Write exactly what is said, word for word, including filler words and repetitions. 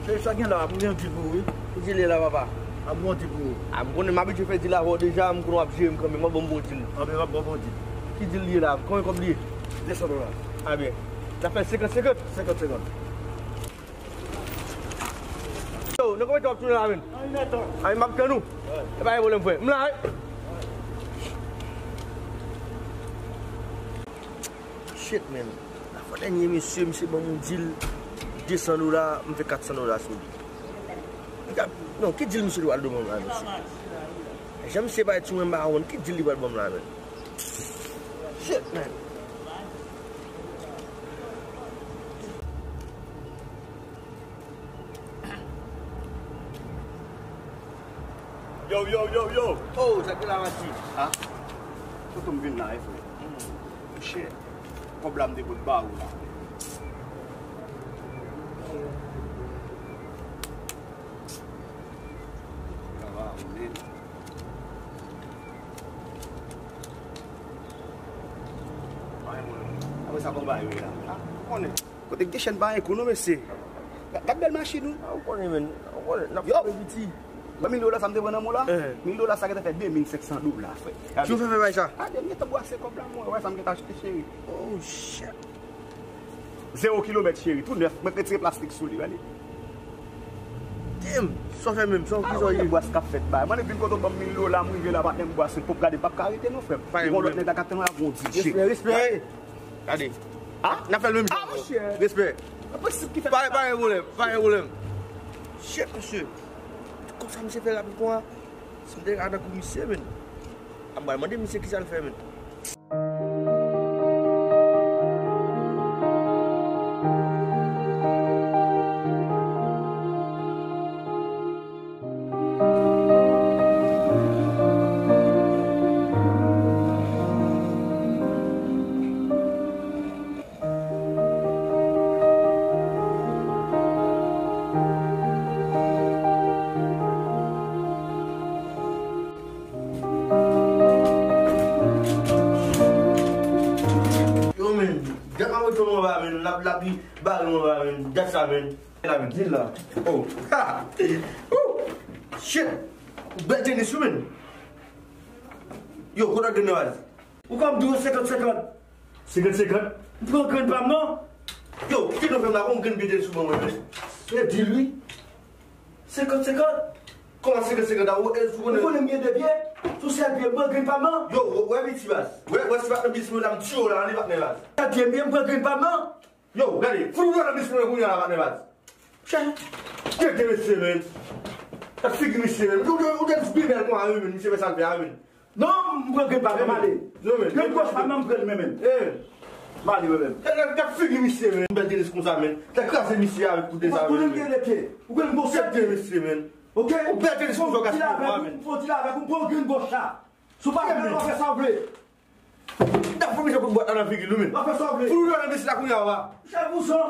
E sa gen la, m gen yon deal pou ou, wi. Ki deal ye la, papa? A, m gen yon deal pou ou. A, m konnen m abitye fè deal avè w deja, m konnen w ap jere m kanmenm, w ap ban m bon deal. Anben, m ap ban w bon deal. Ki deal li ye la? Konbyen kòb li ye? De san dola. A byen. N ap fè senkant senkant? Senkant senkant. Yo, nan konbyen tan w ap tounen la, menn? Nan inèdtan. A, m ap tann ou. E pa gen pwoblèm, frè. M la, wi. Shit, man. Lafwa dènye, mesye, misye ban m yon deal de san dola, m fè kat san dola sou li. Li ka, non, ki deal misye pral ban m la, mesye? Jan misye bay tou, men m pa konn ki deal li pral ban m la, man. Shit, man. Yo, yo, yo, yo. Oh, sa ki la, Mati? Ha? Kote m vin la, e frè? Monchè, kòb la m te pot ba ou la. Sa va, ou menm? Apre sa, kòman bagay yo ye la? A, ou konnen. Kote gen chèn pa gen kou non, mesye. Gad, gad bèl machin ou. A, ou konnen, menn. Ou konnen, n ap fè piti. Mil dola sa m te pran nan men w la? Eh. Mil dola sa gentan fè de mil senk san dola, frè. Gade. Ki w fè fè bay sa? A, de m gentan bwase kòb la, mwen. Wè sa m gentan achte, cheri. Oh, shit. Zewo kilomèt, cheri. Tou nèf. Mwen retire plastik sou li, gade. Damn, sa w fè menm, sa w ki sa w ye? Bwase k ap fèt bay. Mwen vin kote w ban m mil dola, m rive la, patnè m bwase, m pop gade, m p ap ka rete non, frè m. Gon lòt nèg la k ap tann mwen avè yon di J. Respè, respè. Gade. Ha? N ap fè l menm jan ankò. Respè. Pa, pa gen pwoblèm, pa gen pwoblèm. Shit, mesye. Kòb sa misye fè rapid konsa. Si m te ka tankou misye, menn. A, m pral mande misye kisa l fè, menn. Yo, men, dat mwen wete mwen ba, men, l ap, l ap bare mwen ba, men, dat sa, men. L ap di la. Oh. Ha! Woo! Shit! Bèl tenis, wi, men. Yo, kote w gen nan baz? Ou konn di w senkant senkant. Senkant senkant? M pran grenn pa m, non. Yo, kite nou fè m la, konn grenn biten sou mwen, mwen, men. Se deal, wi. Senkant senkant? Kòman senkant senkant a ou, e, sou konnen? Ou konnen m gen de pye? Sou sèl pye, m pran grenn pa m, non. Yo, wè, wè piti baz. Wè, wè si pa t nan biznis mwen la, m tiye w la, ale patnè baz. Sèl pye m ye, m pran grenn pa m, non. Yo, gade, fout ou dwòl nan biznis mwen kounye a la, patnè baz. Chè, tete mesye, men. Gad figi misye, men. Ou, ou, ou te jis byen bèl konsa, wi, men. Misye fè sa l fè a, wi, men. Non, m pran grenn pa m, m ale. Non, men. Grenn gòch pa m nan, m pran l, men, men. Eh, m ale, men, men. Gad, gad, gad figi misye, men. Yon bèl tenis konsa, men. Te kraze misye avèk kout de sa, men. Ou pa konnen m gen de pye. Ou konnen m gon sèl pye. Tete mesye, men. Ok? Yon bèl tenis konsa, w ka fè, men. M fè yon deal avèk ou, m pran grenn gòch la. Si w pa vle, w ap fè sa w vle. M t ap fè misye kout bwat la nan figi l, wi, men. W ap fè sa w vle. Fout ou dwòl nan mesye la kounye a, papa. Chè vouzan.